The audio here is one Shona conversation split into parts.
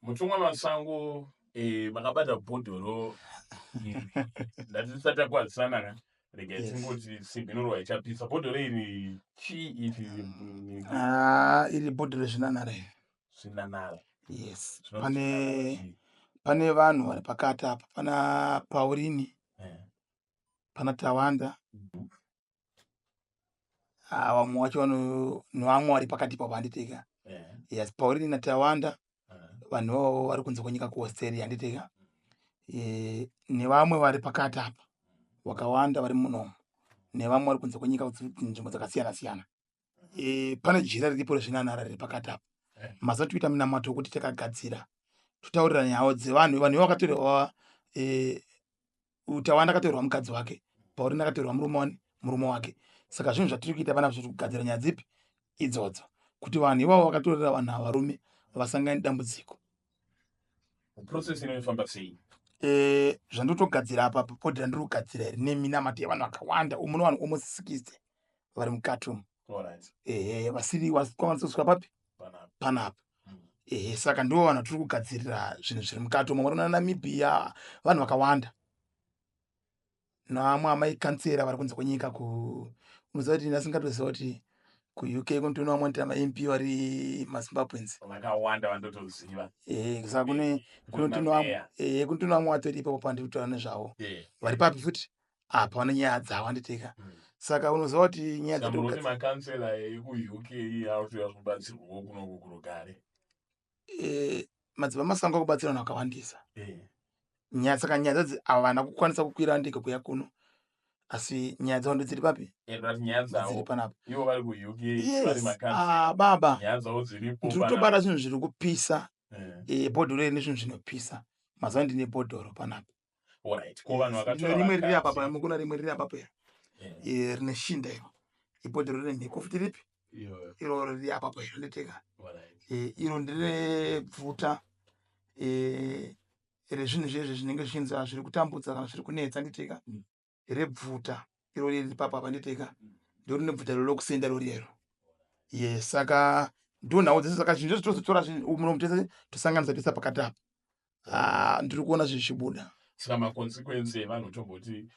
Mutumwa Masango, makabata bhodhoro iri. Ndati tisati takwazisana ka, regai tingoti simbi inorwa ichapisa. Bhodhoro iri chii ichi? Ah, iri bhodhoro zvinanara iri. Zvinanara. Yes. Zvinonzi Pane zvinanara chii? Pane vanhu vari pakati apa, pana Paurini, pana Tawanda. Ah, vamwe vacho nevamwe vari pakati ipapo, handiteka. Yes, Paurini naTawanda, vanhu ivavo vari kunze kwenyika kuAustralia, handiteka. Nevamwe vari pakati apa vakawanda vari munomu, nevamwe vari kunze kwenyika nzvimbo dzakasiyana siyana. Pane jira riripo rezvinanara riri pakati apa. Mazuva tikuita minamato wekuti takagadzira totaurira nyaya dzevanhu. Vanhu ivo vakatorerwa, Tawanda akatorerwa mukadzi wake, Paurini akatorerwa murume wani, murume wake. Saka zvinhu zvatiri kuita panapa, zviri kugadzira nyaya dzipi idzodzo, kuti vanhu ivavo vakatorera vanhu ava varume vasangane nedambudziko. Process inofamba sei? Zvandotogadzira apa, bhodhi randiri kugadzira iri neminamato yevanhu vakawanda umu, vanhu almost 60 vari mukati umu. Ehe, vasiri vakwanisa kusvika papi? Panapa. Panapa. Ehe, saka ndivo vanhu vatiri kugadzirira zvinhu zviri mukati umu. Vari kuna Namibia, vanhu vakawanda, nevamwe amai kansera vari kunze kwenyika ku unoziva kuti ndasingatoziva kuti kuUK kunotoona vamwe vanoita maMP vari maZimbabweans. Vakawanda vandotoziva. Ehe, saka kune Kutoona mayor. Ehe, kunotoona vamwe vatori ipapo pandiri kutaura nezvavo, vari papi futi apa, vane nyaya dzavo, handiteka. Saka unoziva kuti nyaya Saka munoti dzatiri makansela ekuUK akutoya kubatsirwawo kunoku kurugare? Madzibaba Masango akubatsira vanhu vakawandisa. Nyaya, saka nyaya dzadzi havana kukwanisa kukwira ndege kuya kuno, asi nyaya dzavo ndodziri papi? But nyaya Dziri dzavo panapa. Ivo vari kuUK vari makansela. Ah, baba. Nyaya dzavo dziripo Ndiri panapa. kutobata zvinhu zviri kupisa. Bhodhoro iri nezvinhu zvinopisa. Mazuva ndine bhodhoro panapa. Alright. Ko vanhu vakatora Ndine rimwe riri apa. vakadzi? Mukuna rimwe riri apa pera. Rine shinda iro, ibhodhoro rine mhiko futi ripi? Iyoyo. Iro riri apa pa iro, nditeka. Iro ndere bvuta, rezvinhu zvezve zvinenge zvichinzi zviri kutambudza kana zviri kunetsa, nditeka. Rebvuta iro riri papa apa, nditeka, ndo rine bvuta rero lokusenda roriyero. Ye, saka ndo nhau dzese. Saka zvinhu zvese tozotora munomu tese tosanganisa, toisa pakati apa. Ah, ndiri kuona zvinhu zvichibuda. Saka maconsequence evanhu, tomboti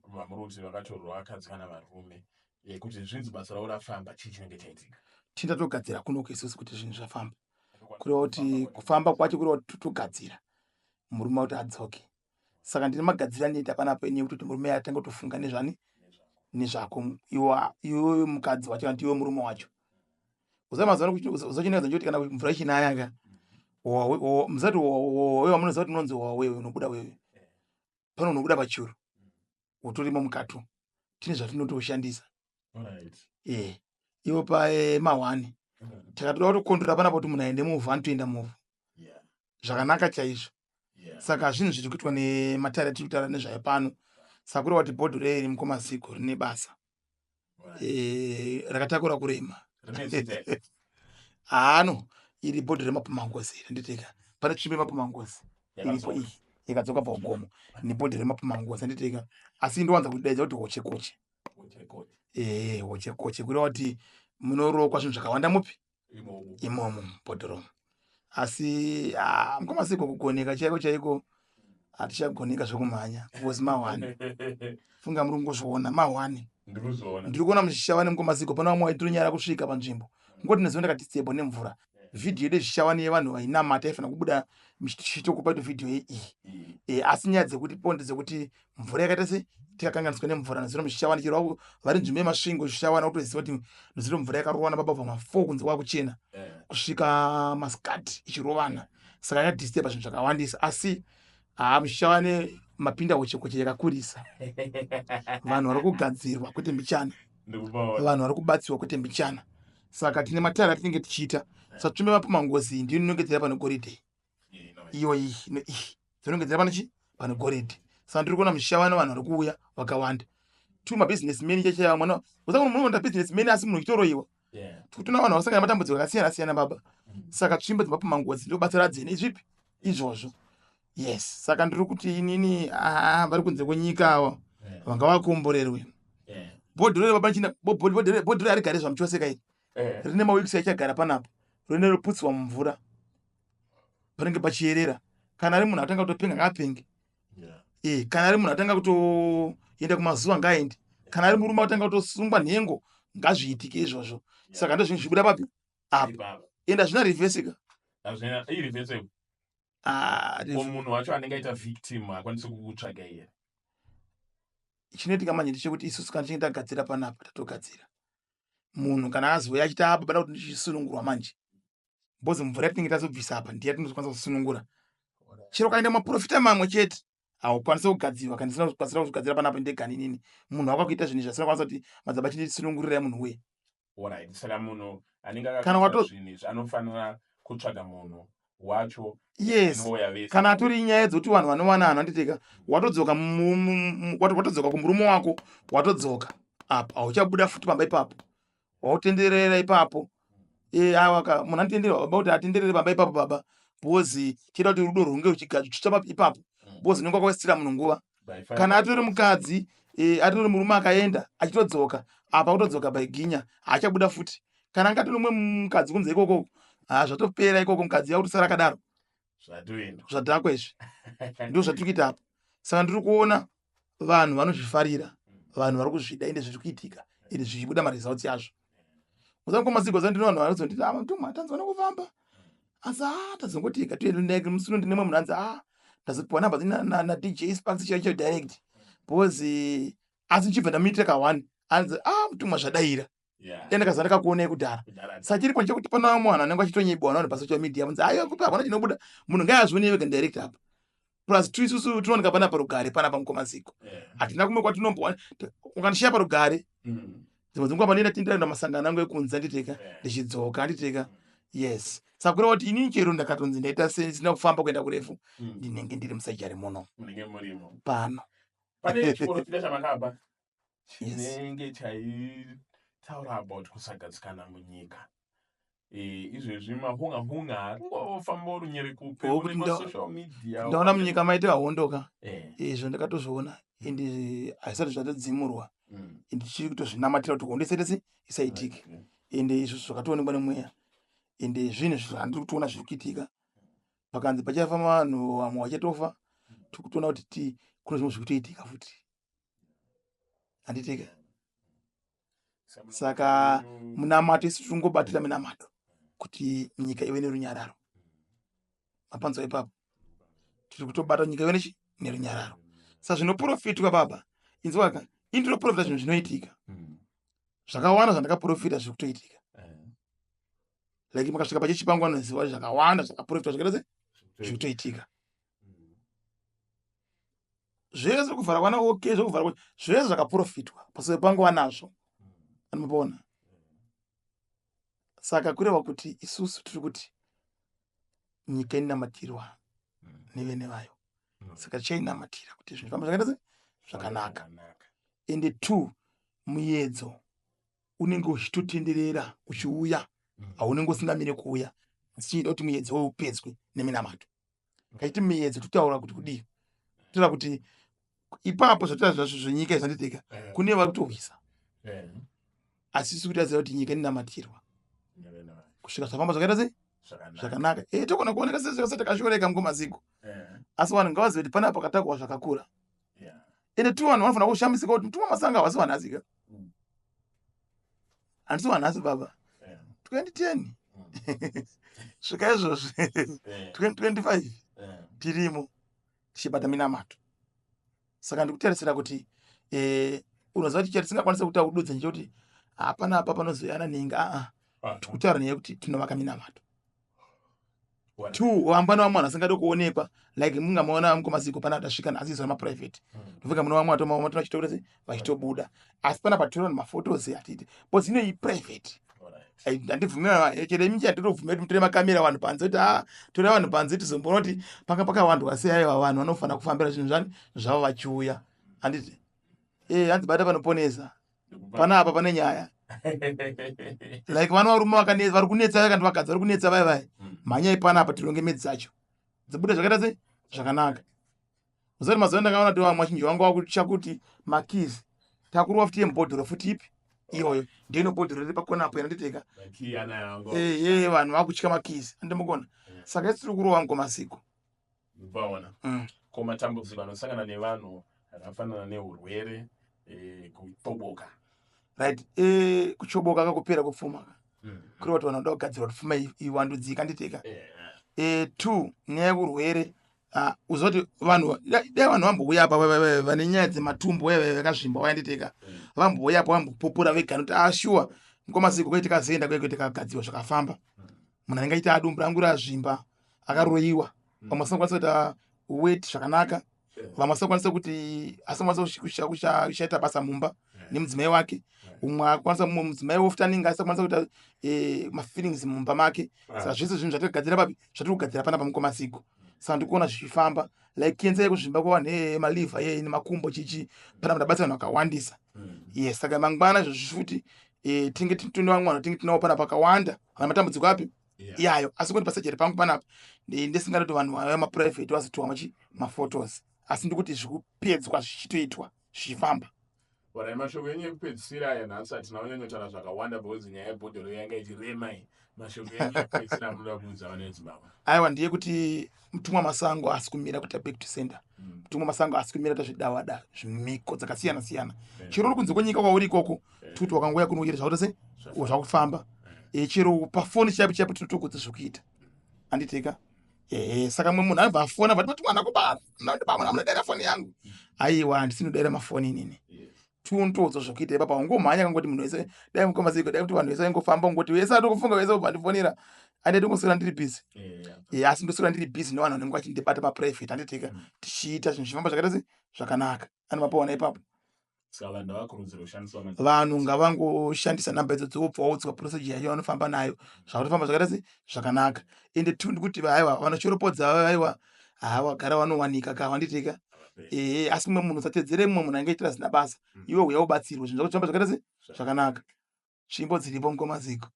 vamuri kuti vakatorwa vakadzi kana varume, kuti zvinzi basa ravo rafamba, chii chinenge chaitika? Tinda togadzira kunoku isusu kuti zvinhu zvafamba, kureva kuti kufamba kwacho, kureva kuti totogadzira murume kuti adzoke. Saka ndine magadziro andinoita panapa ini yekutoti murume atange kutofunga nezvani, nezvako iwe mukadzi wacho kana kuti iwe murume wacho. Uza mazuva ano uzachinetsa nchoti kana mvura ichinaya ka, musati wewe wamunoziva kuti unonzi wewe unobuda wewe pano, unobuda pachuru utorimo mukati umu. Tine zvatinotoshandisa. Iwo pamahwani takatoda kutokontrora panapa kuti munhu aende muvhu, anotoenda muvhu zvakanaka chaizvo. Saka zvinhu zviri kuitwa nematare atiri kutaura nezvayo pano. Saka kureva kuti bhodhoro iri, mukomaziko, rine basa. Rakatakura kurema. Rine zita here? Haano, iri bhodhoro remapumangozi iri, nditeka. Pane tsvimbo yemapumangozi iripo. Yakadzoka. Iyi yakadzoka paugomo nebhodhoro remapumangozi, handiteka, asi ndowanza kudaidza kuti hochekoche. Koche, koche. Hochekoche kureva kuti munorokwa zvinhu zvakawanda mupi? Imomo. Imomo mubhodhoromo. Asi ah, mukomasiko, kugoneka chaiko chaiko hatichagoneka zvekumhanya because mahwani. Funga muri kungozviona mahwani. Ndiri kuzviona. Ndiri kuona muZvishavane, mukomasiko, pana vamwe vaitonyara kusvika panzvimbo. Ngoti nezuva ndakadisturba nemvura vhidhiyo yedu yeZvishavane yevanhu vainamata yaifanira kubuda chitokupa kuti vhidhiyo yeiyi. Asi nyaya dzekuti ponde dzekuti mvura yakaita se tikakanganiswa nemvura nezuro muZvishavane, chero vari nzvimbo yeMasvingo, Zvishavane, kutoziva kuti nezuro mvura yakarovana baba kubva ma4 kunze kwakuchena kusvika masikati ichirovana. Saka yadisturba zvinhu zvakawandisa. Asi haa, muZvishavane mapinda hochekoche yakakurisa. Vanhu vari kugadzirwa kwete mbichana. Ndikupaona. Vanhu vari kubatsirwa kwete mbichana. Saka tine matare atinenge tichiita. Saka tsvimbo yemapumangozi ndiyo inongedzera pane goridhe. Iyo iyi iyi dzinongedzera pane chi, pane goridhe. Saka ndiri kuona muZvishavane vanhu vari kuuya vakawanda tu mabusinessmen chachaya mwana unoona businessman, asi munhu uchitoroiwa. Tikutoona vanhu vasangana matambudziko akasiyana siyana, baba. Saka tsvimbo dzemapumangozi ndobatsira dzene izvipi izvozvo. Yes, saka ndiri kuti inini, ah, vari kunze kwenyika avo vanga vakomborerwe. Bhodhoro baba china, bhodhoro harigari zvamuchose kai. Rine maweeks achagara panapa, rine roputswa mumvura. Panenge pachiyerera. Kana ari munhu atanga kutopenga, ngaapenge. Kana ari munhu atanga kutoenda kumazuva, ngaaende. Kana ari murume atanga kutosungwa nhengo, ngazviitike izvozvo. Saka ndo zvinhu zvibuda papi apa. Ipapa. Ende hazvina reverse ka. Hazvina ireverse. Ah, Ko munhu wacho anenge aita victim hakwanisi kukutsvaga here? Chinoitika manje ndechekuti isusu kana tichinge tagadzira panapa, tatogadzira. Munhu kana azouya achiti, "Ah, baba, kuti ndichisunungurwa manje," because mvura yatinenge tazobvisa apa ndiye yatinozokwanisa kusunungura. Chero ukaenda maprofita mamwe chete, haukwanisi kugadzirwa kana ndisina kukwanisa kuzvigadzira panapa ndega inini. Munhu wakakuita zvinhu izvi asina kwanisa kuti, "Madzibaba, chindisunungurirai munhu uye." Alright, saka munhu anenge Kana akaita zvinhu izvi anofanira kutsvaga munhu wacho inouya vese. Kana atori nyaya dzekuti vanhu vanowanana, handiteka watodzoka watodzoka kumurume wako, watodzoka apa, hauchabuda futi pamba ipapo, wautenderera ipapo. Awaka munhu anotenderera baba kuti atenderere pamba ipapo baba, because chida kuti rudo rwunge ruchigatsva ipapo, because unenge wakawestira munhu nguva. By fire. Kana atori mukadzi, atori murume akaenda achitodzoka apa, kutodzoka by ginya, haachabuda futi. Kana anga atori umwe mukadzi kunze ikoko, ha, zvatopera ikoko, mukadzi yakutosara akadaro. Zvatoenda. Zvadhakwa izvi, ndo zvatiri kuita apa. Saka ndiri kuona vanhu vanozvifarira, vanhu vari kuzvida, ende zviri kuitika, ende zvichibuda maresults yazvo. Musangomasiko zandino vanhu vanozonditi, "Ah, mutumwa, tanzwa nekufamba," asi a tazongoti toende musi uno. Ndine mumwe munhu anzi, "Ah, ndazopiwa namba naDJ Sparks chaicho chaicho direct," because asi ndichibva ndamuitira ka one, anzi, "Ah, mutumwa, zvadaira." Dai ndakaza ndakakuonai kudhara. Kudhara. Saka chiripo ndechekuti pana vamwe vanhu vanenge vachitonyebiwa navanhu pasocial media, vanzi, "Aiwa, kupi hakuna chinobuda." Munhu ngaazvione vega direct apa. Plus two, isusu tinooneka panapa Rugare panapa, mukomaziko. Hatina kumwe kwatinombowana. Ukandishiya paRugare, dzimwe dzenguva panoenda tindaenda masangano angu ekunze, anditeka, ndichidzoka, anditeka. Yes, saka kureva kuti inini chero ndakatonzi ndaita sendisina kufamba kuenda kurefu, ndinenge ndiri musajari muno. Munenge murimo. Pano. Pane chiprofita chamakapa Yes. chinenge chaitaura about kusagadzikana munyika. Izvezvi mahunga hunga ari kungofamba runyerekupe Oh, kuti pasocial media. Ndaona munyika maita hondo ka. Izvo ndakatozviona, ende hazvisati zvatodzimurwa. Ende tichiri kutozvinamatira kuti hondo isaite se isaitike. Ende izvo zvakatoonekwa nemweya, ende zvinhu zvandiri kutoona zviri kuitika, pakanzi pachafa vanhu vamwe vachatofa, tiri kutoona kuti ti kune zvimwe zviri kutoitika futi, handitika? Saka munamato, isu tiringobatira minamato kuti nyika ive nerunyararo. Mapanzwa ipapo? Tiri kutobata nyika ive nechi nerunyararo. Saka zvinoprofitwa baba, inzwaka, ini ndinoprofita zvinhu zvinoitika. Zvakawanda zvandakaprofita zviri kutoitika. Like makasvika pachechi pangu, vanoziva zvakawanda zvakaprofitwa zvakaita se zviri kutoitika. Zvese kuvhara kwana, OK, zvekuvhara zvese zvakaprofitwa pasoro pangu vanazvo, anomapaona. Saka kureva kuti isusu tiri kuti nyika inamatirwa nevene vayo. Saka tichainamatira kuti zvinhu zvifambe zvakaita se zvakanaka. Ende two, muedzo unenge uchitotenderera uchiuya, haunenge usingamire kuuya, asi chiita kuti muedzo uyu upedzwe neminamato. Kachiti muedzo, totaura kuti kudii? Totaura kuti ipapo zvatoita zvazvo zvenyika izvanditika, kune vari kutohwisa, asi isu kuti aziva kuti nyika inonamatirwa kusvika zvafamba zvakaita sei zvakanaka. Togona kuoneka sezvakase takashoreka mugomaziko, asi vanhu ngavazive kuti panapa pakatakwa zvakakura. Ende tu vanhu vanofanira kushamisika kuti mutumwa Masanga havasi vanhasika. Handisi wanhasi baba. 2010 svika izvozvi 2025, tirimo tichibata minamato. Saka ndikutarisira kuti unoziva kuti chatisingakwanisi kuita kududza ndechekuti hapana apa panozoyana nhinga, aa, tikutaura nyaya yekuti tinovaka minamato. Two, vambana vamwe vanhu vasingadi kuonekwa, like mungamaona mukomasiko pana tasvika nhasi izvo maprivate, ndofunga mune vamwe vachitoita se vachitobuda, asi pana patora maphotos hatiti because ino iprivate. Handibvumira chero imi, chandinobvumira kuti mutore makamera vanhu panze, kuti a tora vanhu panze tizomboona kuti panga pakawandwa sei. Aiwa, vanhu vanofanira kufambira zvinhu zvani zvavo vachiuya, handiti? Hanzi bata panoponesa panapa pane nyaya, like vana varume vakanetsa, vari kunetsa vaya, kana vakadzi vari kunetsa vaya vaya, mhanyai panapa tironge midzi dzacho dzibude zvakaita sei zvakanaka. Uzati mazuva ndakaona kuti vamwe vazhinji vangu vakutya kuti makeys takurwa futi yemubhodhoro futi ipi iyoyo, ndiyo bhodhoro riri pakona apo yanditeka. Makiyi anaya angu. Ehe, vanhu vakutya makeys, andimukona. Saka isi tiri kurova mukomaziko. Paona. Ko matambudziko anosangana nevanhu akafanana neurwere, kuchoboka? Right, kuchoboka kakupera kupfuma ka. Kureva kuti vanhu vanoda kugadzirwa kuti pfuma iwandudzike, anditeka. Two, nyaya yeurwere. Ah, uzoti vanhu dai vanhu vambouya apa vane nyaya dzematumbu vakazvimba vayanditeka, vambouya apa vambopupura vega nokuti ashuwa ah, mukomasiko kwai tikazoenda kwai tikagadzirwa zvakafamba. Munhu anenge achiita adumbu rangu razvimba, akaroyiwa. Vamwe vasingakwanisa kuita wet zvakanaka, vamwe vasingakwanisa kuti asingakwanisa kushaita basa mumba nemudzimai wake. Umwe akwanisa, mumwe mudzimai wofuti anenge asingakwanisa kuita mafeelings mumba make. Saka zvese zvinhu zvatikagadzira papi, zvatiri kugadzira panapa mukomasigo. Saka ndikuona zvichifamba, like kensa yekuzvimba kwavanhu, maliver ye nemakumbo chichi, panapa ndabatsira vanhu vakawandisa. Yes, saka mangwana izvozvi futi tinge tine vamwe vanhu tinge tinavo panapa vakawanda vana matambudziko api iyayo. Asi kuti pasurgery pangu panapa ndisingadi kuti vanhu vaya maprivate vazotiwa machi maphotos, asi ndikuti zvikupedzwa zvichitoitwa zvichifamba. Alright, mashoko enyu ekupedzisira aya. Nhasi hatina kunyanyotaura zvakawanda because nyaya yebhodhoro yanga ichirema iyi. Mashoko enyu ekupedzisira munoda kuudza vana veZimbabwe? Aiwa, ndiye kuti Mutumwa Masango asi kumira kuita back to sender. Mutumwa Masango asi kumira kuita zvidavada, zvimiko dzakasiyana siyana. Chero uri kunze kwenyika kwauri ikoko, tuti wakangoya kunoita zvakuita se zvakufamba. Chero pafoni chaipo chaipo tinotokudza zvekuita, anditeka. Ehe, saka mumwe munhu anobva afona vati vati mwana kubara munodaira foni yangu. Aiwa, handisi nodaira mafoni inini. Tuntodzo zvokuita ipapa ungomhanya kangoti munhu wese dai mukomasiko dai kuti vanhu vese vaingofamba ungoti wese atokufunga wese ubva ndifonera ande ndingoswera ndiri busy. Asi ndoswera ndiri busy nevanhu vanenge vachindibata paprivate, handiteka. Tichiita zvinhu zvichifamba zvakaita se zvakanaka, ane mapaona ipapo. Saka vanhu ngavakurudzirwe kushandisa Vanhu ngavangoshandisa namba idzodzo, wobva waudzwa procedure yacho vanofamba nayo, zvakutofamba zvakaita se zvakanaka. Ende two, ndikuti aiwa, vanochoropodza aiwa, hawa gara vanowanika ka, wanditika. Ehe, asi mumwe munhu usatedzere mumwe munhu ange aitira zina basa. Iwe uya ubatsirwe, zvinhu zvako zvifamba zvakaita se zvakanaka. Tsvimbo dziripo mukomaziko,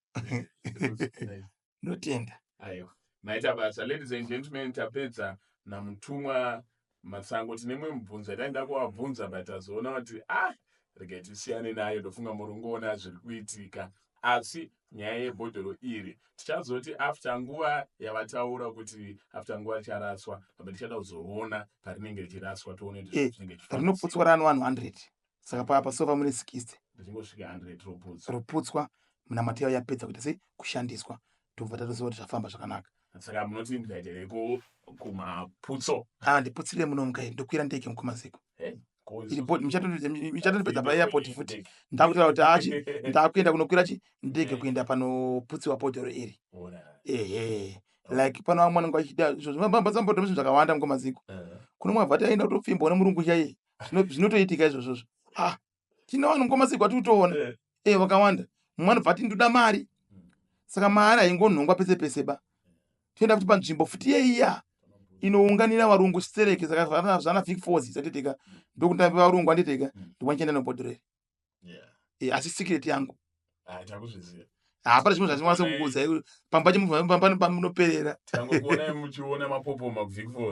ndotenda. Aiwa, maita basa. Ladies and gentlemen, tapedza naMutumwa Matsango. Tine mumwe mubvunzo yataenda kuvabvunza but tazoona kuti ah, regai tisiyane nayo. Ndofunga muri kungoona zviri kuitika, asi nyaya yebhodhoro iri tichazoti after nguva yavataura kuti after nguva richaraswa apa, tichada kuzoona parinenge richiraswa, toone kuti zvinenge zvichifamba. Rinoputswa rano 100, saka papa sofa mune 60. Richingosvika 100 roputswa. Roputswa, munamato yayo yapedza kuita sei kushandiswa, tobva tatoziva kuti zvafamba zvakanaka. Saka munoti invite kumaputso? Ah, ndiputsire muno mukai, ndokwira ndege mukomaziko. Hey, Michatondipedza paairport futi, ndakutaura kuti achi ndakuenda kunokwira chi ndege kuenda panoputsiwa bhodhoro iri. Ehe, like pano vamwe vanenge vachida zambodhoro, zvinhu zvakawanda mukomaziko. Kuno mwabva taenda kutopfimbwa nemurungu chaiye. Zvinotoitika izvozvozvo. Ah, tine vanhu mukomaziko atiri kutoona vakawanda. Mumwe anobva ati ndoda mari, saka mari haingonhongwa pese pese ba, toenda futi panzvimbo futi yeiya inounganira varungu stereke. Saka zvana Vic Falls zvatiteka, ndokutamba varungu anditeka, ndokwandichienda nebhodhoro iri. Asi secret yangu. Ah, takuzviziva. Hapana zvimwe zvandinokwanisa kukuudzai pamba pamunoperera. Tangokuonai muchiona mapopoma kuVic Falls.